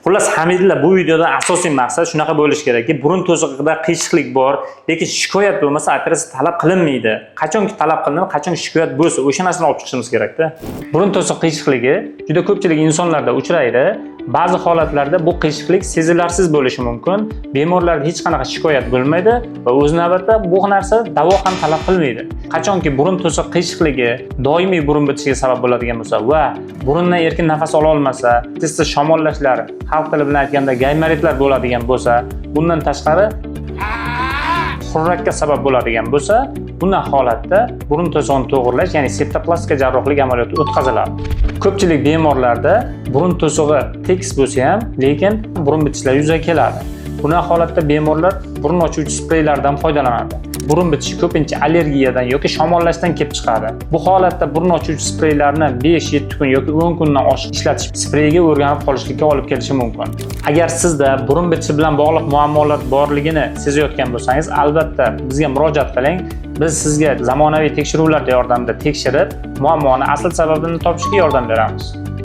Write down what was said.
Xullas, hamidlar, bu videodan asosiy maqsad shunaqa bo'lishi kerakki, burun to'sig'ida qiyshiqlik bor, lekin shikoyat bo'lmasa, operatsiya talab qilinmaydi. Qachonki talab qilinadi, qachon shikoyat bo'lsa, o'sha narsani olib chiqishimiz kerakda. Burun to'siq qiyshiqligi juda ko'pchilik insonlarda uchraydi. Ba'zi holatlarda bu qiyshiqlik sezilarsiz bo'lishi mumkin. Bemorlarda hech qanaqa shikoyat bo'lmaydi va o'z navbatida bu narsa davo ham talab qilmaydi. Qachonki burun to'siq qiyshiqligi doimiy burun bitishiga sabab bo'ladigan bo'lsa va burundan erkin nafas ola olmasa, tez-tez shamollashlar, xalq tili bilan aytganda gaymoritlar bo'ladigan bo'lsa, bundan tashqari xurrakka sabab bo'ladigan bo'lsa, bunday holatda burun to'sig'ini to'g'irlash, ya'ni septoplastika jarrohlik amaliyoti o'tkaziladi. Ko'pchilik bemorlarda burun to'sig'i tekis bo'lsa ham, lekin burun bitishlar yuzaga keladi. Bunday holatda bemorlar burun ochuvchi spreylardan foydalanadi. Burun bitishi ko'pincha allergiyadan yoki shamollashdan kelib chiqadi. Bu holatda burun ochuvchi spreylarni 5-7 kun yoki 10 kundan oshiq ishlatish spreyga o'rganib qolishlikka olib kelishi mumkin. Agar sizda burun bitishi bilan bog'liq muammolar borligini sezayotgan bo'lsangiz, albatta bizga murojaat qiling. Biz sizga zamonaviy tekshiruvlar yordamida tekshirib, muammoni asl sababini topishga yordam beramiz.